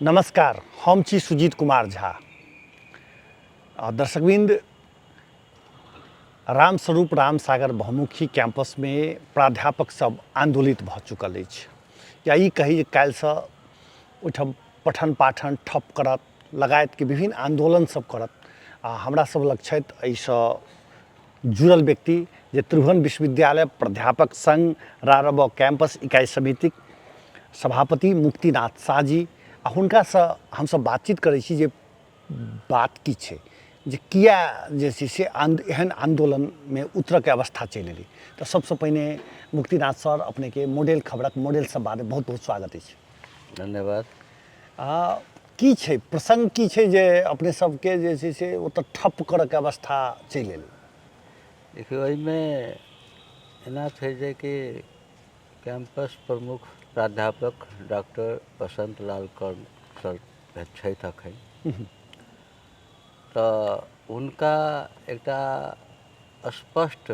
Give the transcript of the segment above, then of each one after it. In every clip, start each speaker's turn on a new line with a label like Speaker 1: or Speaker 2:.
Speaker 1: नमस्कार, हम छी सुजीत कुमार झा। आ दर्शकवृंद, रामस्वरूप रामसागर बहुमुखी कैंपसमे प्राध्यापक सब आंदोलित भऽ चुकल अछि, या ई कही जे काल्हिसँ ओहिठाम पठन पाठन ठप करत लगायतके विभिन्न आंदोलन सब करत। आ हमरा सब लग छथि एहिसँ जुड़ल व्यक्ति जे त्रिभुवन विश्वविद्यालय प्राध्यापक संघ रारब कैंपस इकाई समितिक सभापति मुक्तिनाथ शाह जी, आ हुनकासँ हमसब बातचीत करै छी जे बात की छै, जे किया जे छै से एहन आन्दोलनमे उतरऽके अवस्था चलि एलै। तऽ सबसँ पहिने मुक्तिनाथ सर, अपनेके मॉडल खबरक मॉडल संवादमे बहुत बहुत स्वागत अछि।
Speaker 2: धन्यवाद।
Speaker 1: की छै प्रसंग, की छै जे अपने सबके जे छै से ओतऽ ठप करऽके अवस्था चलि एलै?
Speaker 2: देखियौ, एहिमे एना छै जे कि कैंपस प्रमुख प्राध्यापक डॉक्टर बसंत लाल कर्ण सर छथि अखन, तऽ हुनका एकटा स्पष्ट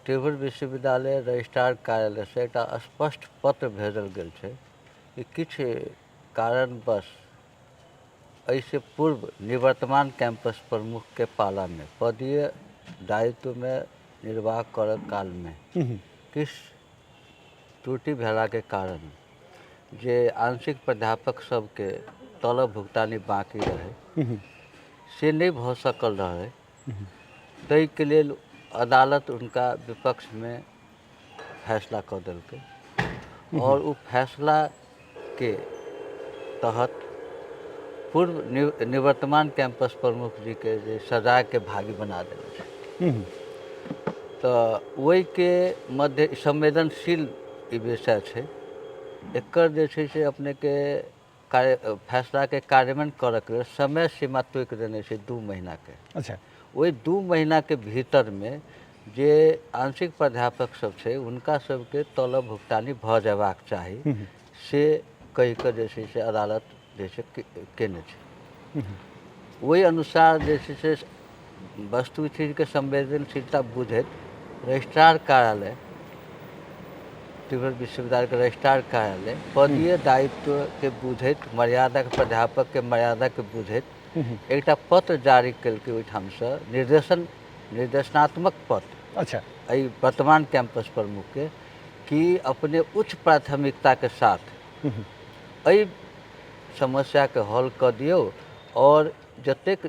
Speaker 2: त्रिभुवन विश्वविद्यालय रजिस्ट्रार कार्यालयसँ एकटा स्पष्ट पत्र भेजल गेल छै कि किछु कारणवश एहिसँ पूर्व निवर्तमान कैंपस प्रमुखके पालामे पदीय दायित्वमे निर्वाह करऽ कालमे किछु त्रुटि भेलाके कारण जे आंशिक प्राध्यापक सबके तलब भुगतानी बाँकी रहै से नहि भऽ सकल रहै, ताहिके लेल अदालत हुनका विपक्षमे फैसला कऽ देलकै आओर ओ फैसलाके तहत पूर्व निवर्तमान कैंपस प्रमुख जीके जे सजाके भागी बना देने छै। तऽ ओहिके मध्य संवेदनशील ई विषय छै। एकर जे छै से अपनेके कार्य फैसलाके कार्यान्वयन करऽके लेल समय सीमा तोकि देने छै 2 महीनाके। ओहि 2 महीनाके भीतरमे जे आंशिक प्राध्यापक सब छै हुनका सबके तलब भुगतानी भऽ जयबाक चाही, से कहि कऽ जे छै से अदालत जे छै केने छै। ओहि अनुसार जे छै से वस्तु चीजके संवेदनशीलता बुझैत रजिस्ट्रार कार्यालय, त्रिभुवन विश्वविद्यालयके रजिस्ट्रार कार्यालय पदीय दायित्वके बुझैत, मर्यादाके, प्राध्यापकके मर्यादाके बुझैत एकटा पत्र जारी केलकै ओहिठामसँ, निर्देशनात्मक पत्र। एहि वर्तमान कैंपस प्रमुखके कि अपने उच्च प्राथमिकताके साथ एहि समस्याके हल कऽ दियौ आओर जतेक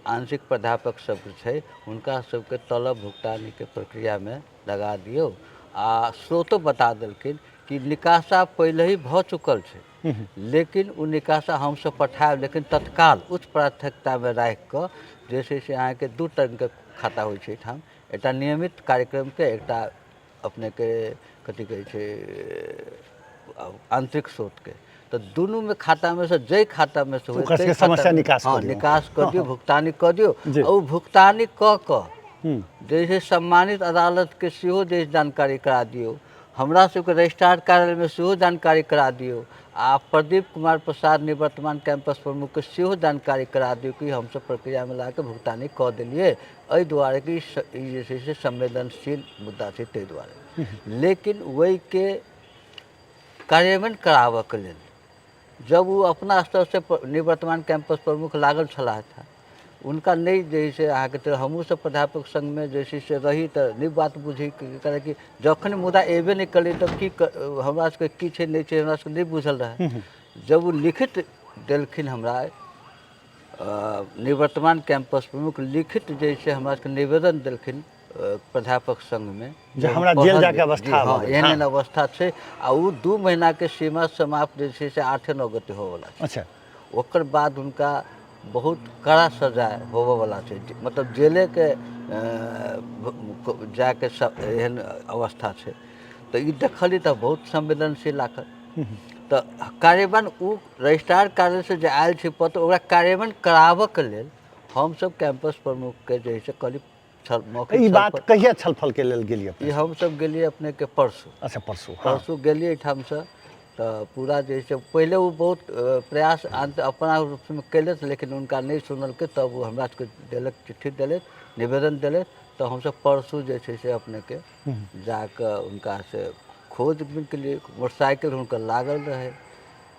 Speaker 2: आंशिक प्राध्यापक सब छै हुनका सबके तलब भुगतानीके प्रक्रियामे लगा दियौ। आ स्रोतो बता देलखिन कि निकासा पहिले ही भऽ चुकल छै, लेकिन ओ निकासा हमसब पठायब, लेकिन तत्काल उच्च प्राथमिकतामे राखि कऽ जे छै से अहाँके 2 रङ्गके खाता होइ छै एहिठाम, एकटा नियमित कार्यक्रमके, एकटा अपनेके कथी कहै छै आंतरिक स्रोतके। तऽ दुनूमे खातामे से जाहि खातामे से
Speaker 1: ओकर सबके समस्या निकास
Speaker 2: कऽ दियौ। निकास कऽ दियौ, भुगतानी कऽ दियौ। आ ओ भुगतानी कऽ कऽ जे छै सम्मानित अदालतके सेहो जे जानकारी करा दियौ, हमरा सबके रजिस्ट्रार कार्यालयमे सेहो जानकारी करा दियौ, आ प्रदीप कुमार प्रसाद निवर्तमान कैंपस प्रमुखके सेहो जानकारी करा दियौ कि हमसब प्रक्रियामे ला कऽ भुगतानी कऽ देलियै। एहि दुआरे कि ई जे छै से संवेदनशील मुद्दा छै ताहि दुआरे। लेकिन ओहिके कार्यान्वयन कराबऽके लेल जब ओ अपना स्तरसँ निवर्तमान कैंपस प्रमुख लागल छलाह, हुनका नहि जे है से अहाँके, तऽ हमहूँ सब प्राध्यापक सङ्गमे जे छै से रही तऽ नहि बात बुझै, कि जखन मुदा अयबे नहि कयलै तऽ की हमरा सबके की छै नहि छै हमरा सबके नहि बुझल रहए। जब ओ लिखित देलखिन हमरा निवर्तमान कैंपस प्रमुख लिखित जे से हमरा सबके निवेदन देलखिन प्राध्यापक संघमे
Speaker 1: जे हमरा जेल जाके अवस्था।
Speaker 2: हँ, एहन एहन अवस्था छै आ ओ 2 महीनाके सीमा समाप्त जे छै से 8-9 गते होबऽवला छै। ओकर बाद हुनका बहुत कड़ा सजाय होबऽवला छै, मतलब जेलेके जाके एहन अवस्था छै। तऽ ई देखलियै तऽ बहुत संवेदनशील लागल। तऽ कार्यान्वयन ओ रजिस्ट्रार कार्यालयसँ जे आयल छै पत्र, ओकरा कार्यान्वयन कराबऽके लेल हमसब कैंपस प्रमुखके जे है से कहली छल मौखिक।
Speaker 1: ई बात कहिया छलफलके लेल गेलियै?
Speaker 2: ई हमसब गेलियै अपनेके परसू।
Speaker 1: अच्छा, परसू।
Speaker 2: परसू गेलियै एहिठामसँ। तऽ पूरा जे छै पहिले ओ बहुत प्रयास अपना रूपमे केलथि, लेकिन हुनका नहि सुनलकै, तब ओ हमरा सबके देलक, चिट्ठी देलथि, निवेदन देलथि। तऽ हमसब परसू जे छै से अपनेके जाकऽ हुनकासँ खोजबीन केलियै। मोटरसाइकिल हुनकर लागल रहै,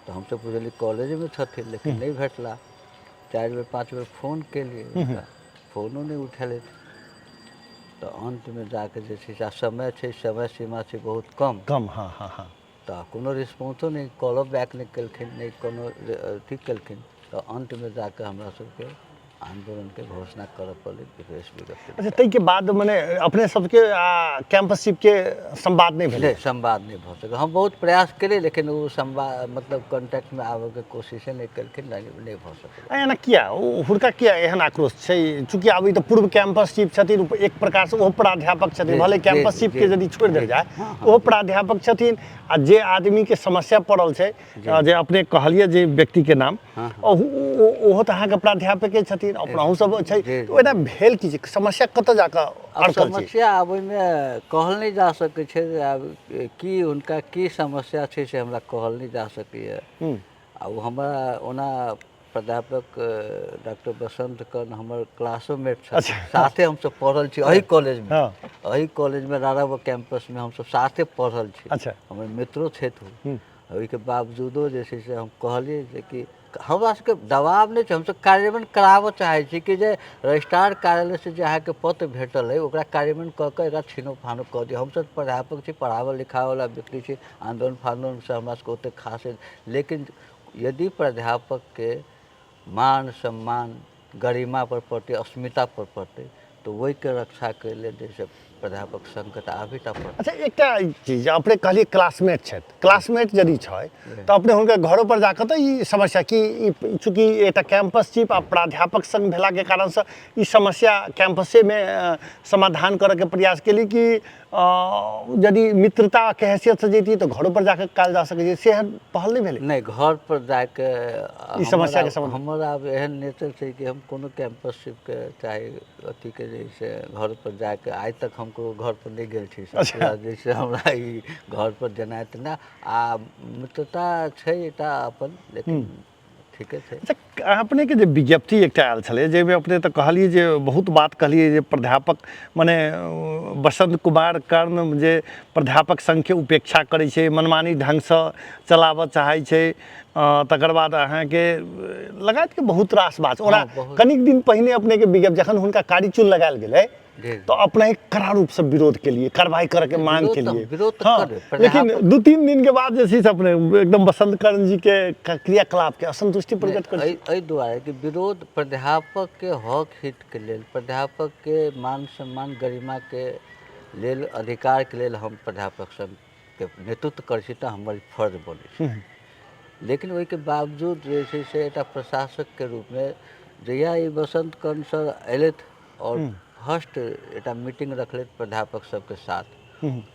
Speaker 2: तऽ हमसब बुझलियै कॉलेजमे छथिन, लेकिन नहि भेटला। 4 बेर 5 बेर फोन केलियै हुनका, फोनो नहि उठेलथि। तऽ अन्तमे जाके जे छै से समय छै, समय सीमा छै बहुत कम
Speaker 1: कम, हाँ हाँ हाँ,
Speaker 2: तऽ कोनो रिस्पॉन्सो नहि, कॉलो बैक नहि केलखिन, नहि कोनो अथी केलखिन। तऽ अन्तमे जाके हमरा सबके आन्दोलनके घोषणा करऽ पड़लै प्रेस विज्ञप्ति।
Speaker 1: अच्छा, ताहिके बाद मने अपने सबके आ कैंपस चीफके संवाद नहि भेलै?
Speaker 2: नहि, संवाद नहि भऽ सकल। हम बहुत प्रयास केलियै, लेकिन ओ संवाद मतलब कॉन्टैक्टमे आबऽके कोशिशे नहि केलखिन, नहि भऽ सकलै।
Speaker 1: एना किया हुनका किया एहन आक्रोश छै? चूँकि आब ई तऽ पूर्व कैंपस चीफ छथिन, एक प्रकारसँ ओहो प्राध्यापक छथिन, भले कैंपस चीफके यदि छोड़ि देल जाय ओहो प्राध्यापक छथिन। आ जे आदमीके समस्या पड़ल छै, जे अपने कहलियै जे व्यक्तिके नाम, ओहो तऽ अहाँके प्राध्यापके छथिन, अपनहु सब छै। ओहिना भेल की छै? समस्या कतऽ जाकऽ अड़कल छै?
Speaker 2: समस्या आब ओहिमे कहल नहि जा सकै छै जे आब की हुनका की समस्या छै, से हमरा कहल नहि जा सकैए। आ ओ हमरा ओना प्राध्यापक डॉक्टर बसंत कर्ण हमर क्लासोमेट छथिन, साथे हमसब पढ़ल छी एही कॉलेजमे, एही कॉलेजमे राराबो कैंपसमे हमसब साथे पढ़ल छी, हमर मित्रो छथि। ओहिके बावजूदो जे छै से हम कहलियै जे कि हमरा सबके दबाव नहि छै, हमसब कार्यान्वयन कराबऽ चाहै छी कि जे रजिस्ट्रार कार्यालयसँ जे अहाँके पत्र भेटल अइ ओकरा कार्यान्वयन कऽ कऽ एकरा छीनो फानो कऽ दियौ। हमसब प्राध्यापक छी, पढ़ाबऽ लिखाबऽवला व्यक्ति छी, आन्दोलन फान्दोलनसँ हमरा सबके ओतेक खास, लेकिन यदि प्राध्यापकके मान सम्मान गरिमापर पड़तै, अस्मितापर पड़तै, तऽ ओहिके रक्षाके लेल जे छै प्राध्यापक संघके तऽ आबहे टा पड़तै।
Speaker 1: अच्छा, एकटा चीज अपने कहलियै क्लासमेट छथि, क्लासमेट यदि छै तऽ अपने हुनकर घरो पर जाकऽ तऽ ई समस्या कि ई चूँकि एकटा कैंपस चीफ आ प्राध्यापक संघ भेलाके कारणसँ ई समस्या कैंपसेमे समाधान करऽके प्रयास केली कि यदि मित्रताके हैसियतसँ जैतियै तऽ घरो पर जाकऽ कयल जा सकै छै, से एहन पहल नहि भेलै?
Speaker 2: नहि, घर पर जाके
Speaker 1: ई समस्याके समाधान।
Speaker 2: हमर आब एहन नेचर छै कि हम कोनो कैंपसके चाहे अथीके जे से घर पर जाके आइ तक हम ककरो घर पर नहि गेल छी। जे से हमरा ई घर पर जेनाइ तऽ नहि, आ मित्रता छै एकटा अपन, लेकिन ठीके छै।
Speaker 1: अच्छा, अपनेके जे विज्ञप्ति एकटा आयल छलै जाहिमे अपने तऽ कहलियै जे बहुत बात कहलियै जे प्राध्यापक मने बसंत कुमार कर्ण जे प्राध्यापक संघके उपेक्षा करै छै, मनमानी ढङ्गसँ चलाबऽ चाहै छै, तकर बाद अहाँके लगायतके बहुत रास बात। ओना कनिक दिन पहिने अपनेके विज्ञप्ति जखन हुनका कारी चूल लगायल गेलै तऽ अपने कड़ा रूपसँ विरोध केलिए, कार्रवाई करऽके मांग केलिए,
Speaker 2: हाँ,
Speaker 1: लेकिन 2-3 दिन के बाद जे छै से अपने एकदम बसंत कर्ण जी के क्रियाकलाप के असंतुष्टि प्रकट कर
Speaker 2: एहि दुआरे कि विरोध प्राध्यापक के हक हित के लेल, प्राध्यापक के मान सम्मान गरिमा के लेल, अधिकार के लेल हम प्राध्यापक संघ के नेतृत्व करै छी तऽ हमर फर्ज बनै छै। लेकिन ओहिके बावजूद जे छै से एकटा प्रशासकके रूपमे जहिया ई बसंत कर्ण सर अयलथि आओर फर्स्ट एकटा मीटिंग रखलथि प्राध्यापक सबके साथ,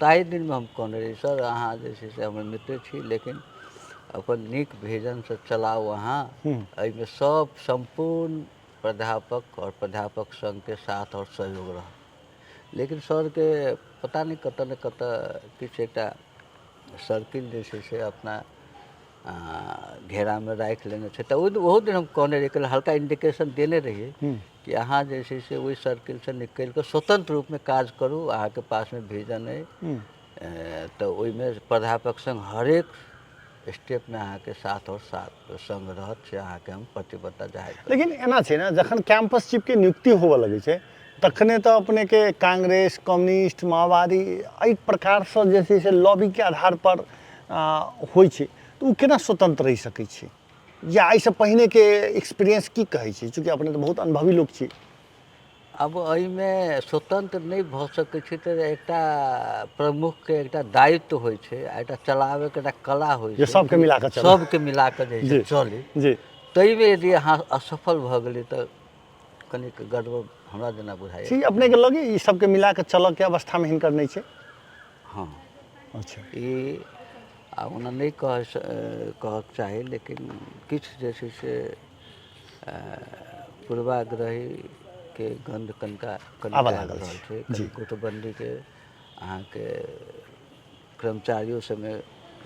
Speaker 2: ताहि दिनमे हम कहने रही सर अहाँ जे छै से हमर मित्र छी, लेकिन अपन नीक विजनसँ चलाउ अहाँ, एहिमे सब सम्पूर्ण प्राध्यापक आओर प्राध्यापक संघके साथ आओर सहयोग रहत। लेकिन सरके पता नहि कतऽ ने कतऽ किछु एकटा सर्किल जे छै से अपना घेरामे राखि लेने छै। तऽ ओहो दिन हम कहने रहियै, हल्का इंडिकेशन देने रहियै कि अहाँ जे छै से ओहि सर्किलसँ निकलि कऽ स्वतंत्र रूपमे काज करू, अहाँके पासमे विजन अइ तऽ ओहिमे प्राध्यापक संग हरेक स्टेपमे अहाँके साथ आओर साथ संग रहत, से अहाँके हम प्रतिबद्धता जाहिर करब।
Speaker 1: लेकिन एना छै ने, जखन कैंपस चीफके नियुक्ति होबऽ लगै छै तखने तऽ अपनेके कांग्रेस, कम्युनिस्ट, माओवादी एहि प्रकारसँ जे छै से लॉबीके आधारपर होइ छै, तऽ ओ केना स्वतंत्र रहि सकै छै? या एहिसँ पहिनेके एक्सपीरियंस की कहै छै, चूँकि अपने तऽ बहुत अनुभवी लोक छी?
Speaker 2: आब एहिमे स्वतंत्र नहि भऽ सकै छै तऽ एकटा प्रमुखके एकटा दायित्व होइ छै आ एकटा चलाबैके एकटा कला होइ
Speaker 1: छै, सबके मिला कऽ चलै,
Speaker 2: सबके मिला कऽ जे छै चलै, ताहिमे यदि अहाँ असफल भऽ गेलियै तऽ कनिक गड़बड़ हमरा जेना बुझाइए।
Speaker 1: छी अपनेके लगे ई सबके मिला कऽ चलऽके अवस्थामे हिनकर नहि छै?
Speaker 2: हँ।
Speaker 1: अच्छा।
Speaker 2: ई आ ओना नहि कहक चाही, लेकिन किछु जे छै से पूर्वाग्रहीके गन्ध कनिका
Speaker 1: आबऽ
Speaker 2: कनिका
Speaker 1: लागल
Speaker 2: आबि रहल
Speaker 1: छै।
Speaker 2: छै।
Speaker 1: जी।
Speaker 2: कनि गुटबन्दीके अहाँके कर्मचारियो सबमे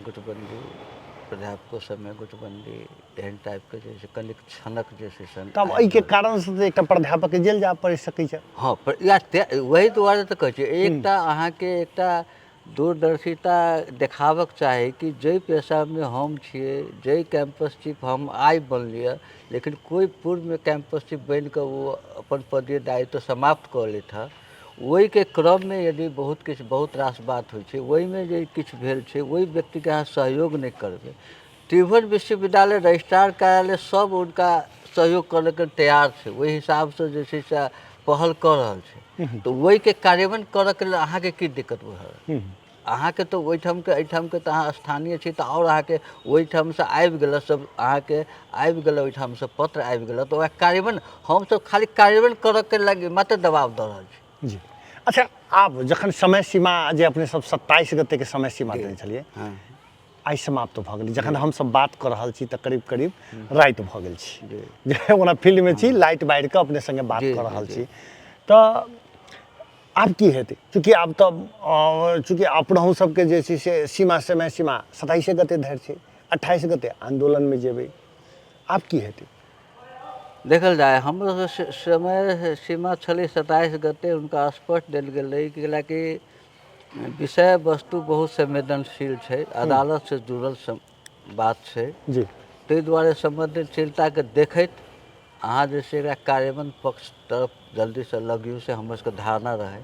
Speaker 2: गुटबन्दी, प्राध्यापको सबमे गुटबन्दी, एहन टाइपके जे छै कनिक क्षणक जे छै से
Speaker 1: तब एहिके कारणसँ तऽ एकटा प्राध्यापकके जेल जाय पड़ि सकै छै।
Speaker 2: हँ, वही दुआरे तऽ कहै छी, एकटा अहाँके एकटा दूरदर्शिता देखाबक चाही कि जाहि पेशामे हम छियै, जाहि कैंपस चीफ हम आइ बनलियै, लेकिन कोइ पूर्वमे कैंपस चीफ बनि कऽ ओ अपन पदीय दायित्व समाप्त कऽ लेत हँ। ओहिके क्रममे यदि बहुत किछु बहुत रास बात होइ छै, ओहिमे जे किछु भेल छै ओहि व्यक्तिके अहाँ सहयोग नहि करबै। त्रिभुवन विश्वविद्यालय रजिस्ट्रार कार्यालय सब हुनका सहयोग करैके तैयार छै, ओहि हिसाबसँ जे छै से पहल कऽ रहल छै, तऽ ओहिके कार्यान्वयन करऽके लेल अहाँके की दिक्कत भऽ रहल? अहाँके तऽ ओहिठामके एहिठामके तऽ अहाँ स्थानीय छी, तऽ आओर अहाँके ओहिठामसँ आबि गेल सब, अहाँके आबि गेल ओहिठामसँ पत्र आबि गेल, तऽ ओकरा कार्यान्वयन हमसब खाली कार्यान्वयन करऽके लागि मात्र दबाव दऽ रहल छी।
Speaker 1: जी अच्छा, आब जखन समय सीमा जे अपने सब 27 गतेके समय सीमा देने छलियै, आइ समाप्त भऽ गेलै। जखन हमसब बात कऽ रहल छी तऽ करीब करीब राति भऽ गेल छी, जे ओना फील्डमे छी, लाइट बारि कऽ अपने सङ्गे बात कऽ रहल छी। तऽ आब की हेतै? चूँकि आब तऽ चूँकि अपनहु सबके जे छै से सीमा समय सीमा 27 गते धरि छै, 28 गते आन्दोलनमे जेबै, आब की हेतै?
Speaker 2: देखल जाय, हमरो समय सीमा छलै 27 गते, हुनका स्पष्ट देल गेलै कि विषय वस्तु बहुत संवेदनशील छै, अदालतसँ जुड़ल बात छै ताहि दुआरे संवेदनशीलताके देखैत अहाँ जे छै एकरा कार्यान्वयन पक्ष तरफ जल्दीसँ लगियौ, से हमर सबके धारणा रहै,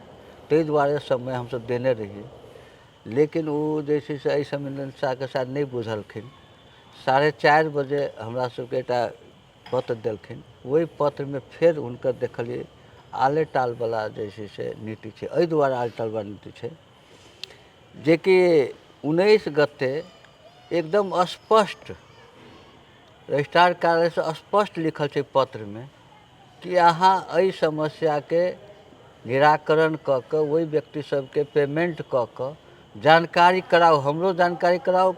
Speaker 2: ताहि दुआरे समय हमसब देने रहियै। लेकिन ओ जे छै से एहि संवेदनशीलताके शायद नहि बुझलखिन। 4:30 बजे हमरा सबके एकटा पत्र देलखिन, ओहि पत्रमे फेर हुनकर देखलियै आले टालवला जे छै से नीति छै। एहि दुआरे आले टालवला नीति छै जेकि 19 गते एकदम स्पष्ट रजिस्ट्रार कार्यालयसँ स्पष्ट लिखल छै पत्रमे कि अहाँ एहि समस्याके निराकरण कऽ कऽ ओहि व्यक्ति सबके पेमेन्ट कऽ कऽ जानकारी कराउ, हमरो जानकारी कराउ,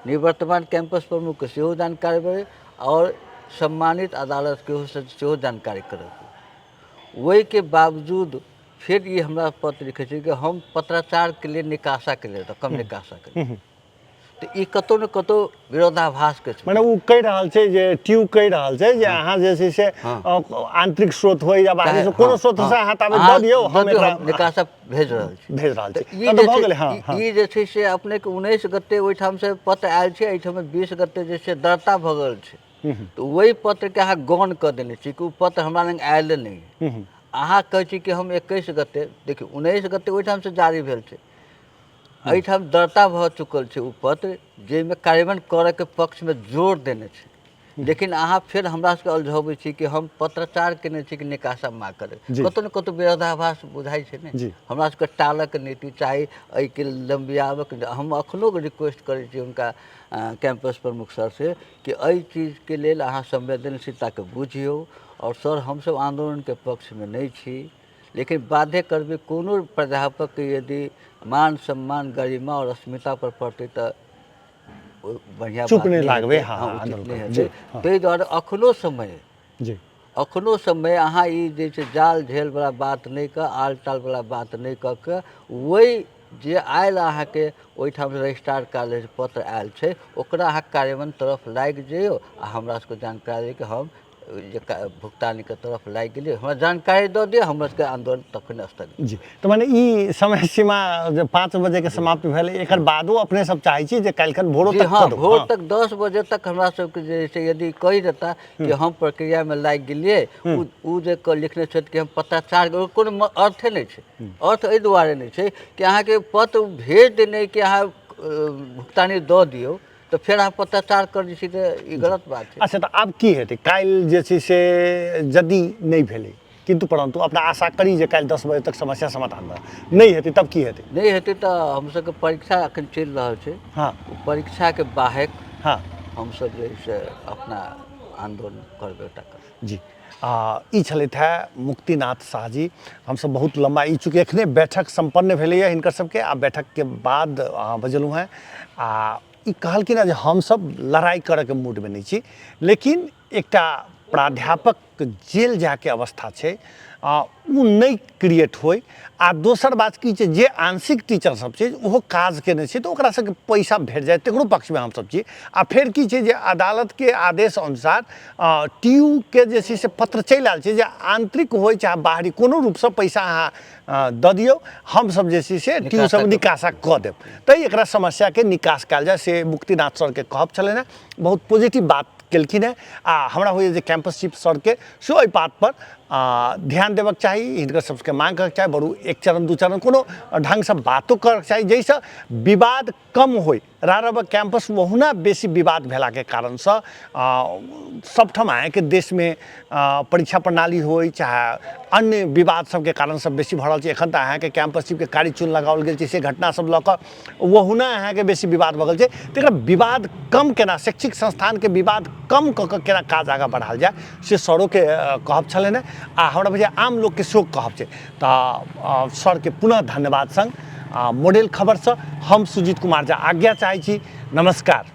Speaker 2: निवर्तमान कैंपस प्रमुखके सेहो जानकारी भेल आओर सम्मानित अदालतके सेहो जानकारी कराउ। ओहिके बावजूद फेर ई हमरा पत्र लिखै छै कि हम पत्राचारके लेल निकासाके लेल रकम निकासाके लेल, तऽ ई कतौ ने कतौ विरोधाभासके छै।
Speaker 1: मने ओ कहि रहल छै जे ट्यू कहि रहल छै जे अहाँ जे छै से आंतरिक स्रोत होइ या बाहरी स्रोत, कोनो स्रोत से अहाँ ताबे दऽ दियौ, हम एकरा
Speaker 2: निकासा भेज रहल छी,
Speaker 1: भेज रहल छी।
Speaker 2: ई
Speaker 1: तब तऽ भऽ गेलै। हँ, हँ।
Speaker 2: ई जे छै से अपनेके 19 गते ओहिठामसँ पत्र आयल छै, एहिठाम 20 गते जे छै दर्ता भऽ गेल छै, तऽ ओहि पत्रके अहाँ गौण कऽ देने छी कि ओ पत्र हमरा लग आयल नहि। अहाँ कहै छी कि हम 21 गते, देखियौ 19 गते ओहिठामसँ जारी भेल छै, एहिठाम दर्ता भऽ चुकल छै ओ पत्र जाहिमे कार्यान्वयन करऽके पक्षमे जोर देने छै, लेकिन अहाँ फेर हमरा सबके अलझबै छी कि हम पत्राचार केने छी कि निकासा मांग करै। कतौ ने कतौ विरोधाभास बुझाइ छै ने। हमरा सबके टालक नीति चाही, एहिके लम्बियाबक। हम अखनो रिक्वेस्ट करै छी हुनका कैंपस प्रमुख सर से कि एहि चीजके लेल अहाँ संवेदनशीलताके बुझियौ। आओर सर हमसब आन्दोलनके पक्षमे नहि छी, लेकिन बाध्य करबै कोनो प्राध्यापकके यदि मान सम्मान गरिमा आओर अस्मिता पर पड़तै तऽ बढ़िआँ
Speaker 1: चुप नहि लागबै।
Speaker 2: हँ, उचित नहि हेतै। ताहि दुआरे अखनो समय अखनो समय अहाँ ई जे छै जाल झेलवला बात नहि कऽ, आल टालवला बात नहि कऽ कऽ ओहि जे आयल अहाँके ओहिठाम रजिस्ट्रार कार्यालय पत्र आयल छै ओकरा अहाँ कार्यान्वयन तरफ लागि जइयौ आ हमरा सबके जानकारी कि हम जे भुगतानीके तरफ लागि गेलियै, हमरा जानकारी दऽ दिअ, हमर सबके आन्दोलन तखन स्थगित।
Speaker 1: जी, तऽ मने ई समय सीमा जे 5 बजेके समाप्त भेल, एकर बादो अपने सब चाहै छी जे काल्हिखन भोरो तक?
Speaker 2: हँ, भोर तक 10 बजे तक हमरा सबके जे छै यदि कहि देता कि हम प्रक्रियामे लागि गेलियै, ओ जे लिखने छथि कि हम पत्राचार, कोनो अर्थे नहि छै। अर्थ एहि दुआरे नहि छै कि अहाँके पत्र भेज देने कि अहाँ भुगतानी दऽ दियौ, तऽ फेर अहाँ पत्राचार करै छी, तऽ ई गलत बात छै।
Speaker 1: अच्छा, तऽ आब की हेतै काल्हि जे छै से यदि नहि भेलै, किन्तु परन्तु अपना आशा करी जे काल्हि 10 बजे तक समस्या समाधान भऽ नहि हेतै, तब की हेतै?
Speaker 2: नहि हेतै तऽ हमसभके परीक्षा एखन चलि रहल छै, परीक्षाके बाहेक हमसभ जे से अपना आन्दोलन करबै तकर।
Speaker 1: जी, ई छलथि हेँ मुक्तिनाथ शाह जी। हमसब बहुत लम्बा ई चूँकि एखने बैठक सम्पन्न भेलैए हिनकर सबके, आ बैठकके बाद अहाँ बजलहुँ हेँ आ ई कहलखिन हेँ जे हमसब लड़ाइ करऽके मूडमे नहि छी, लेकिन एकटा प्राध्यापक जेल जाइके अवस्था छै ओ नहि क्रिएट होइ। आ दोसर बात की छै जे आंशिक टीचर सब छै ओहो काज केने छै तऽ ओकरा सबके पैसा भेट जाय, तकरो पक्षमे हमसब छी। आ फेर की छै जे अदालतके आदेश अनुसार टी यू के जे छै से पत्र चलि आयल छै जे आंतरिक होइ चाहे बाहरी कोनो रूपसँ पैसा अहाँ दऽ दियौ, हमसब जे छै से टी यू सब निकासा कऽ देब। तऽ एकरा समस्याके निकास कयल जाय से मुक्तिनाथ सरके कहब छलनि हेँ। बहुत पॉजिटिव बात केलखिन हेँ आ हमरा होइए जे कैंपस चीफ सरके सेहो एहि बातपर ध्यान देबक चाही, हिनकर सबके माँग करक चाही, बरू एक चरण दू चरण कोनो ढङ्गसँ बातो करक चाही जाहिसँ विवाद कम होइ। रारब कैंपस ओहुना बेसी विवाद भेलाके कारणसँ सबठाम अहाँके देशमे परीक्षा प्रणाली होइ चाहे अन्य विवाद सबके कारणसँ बेसी भऽ रहल छै। एखन तऽ अहाँके कैंपस चीफके कारी चून लगाओल गेल छै, से घटना सब लऽ कऽ ओहुना अहाँके बेसी विवाद भऽ गेल छै। तकरा विवाद कम केना, शैक्षिक संस्थानके विवाद कम कऽ कऽ केना काज आगाँ बढ़ायल जाय से सरोके कहब छलनि हेँ आ हमरा बुझाइए आम लोकके सेहो कहब छै। तऽ सरके पुनः धन्यवाद सङ्ग मॉडल खबरसँ हम सुजीत कुमार झा आज्ञा चाहै छी। नमस्कार।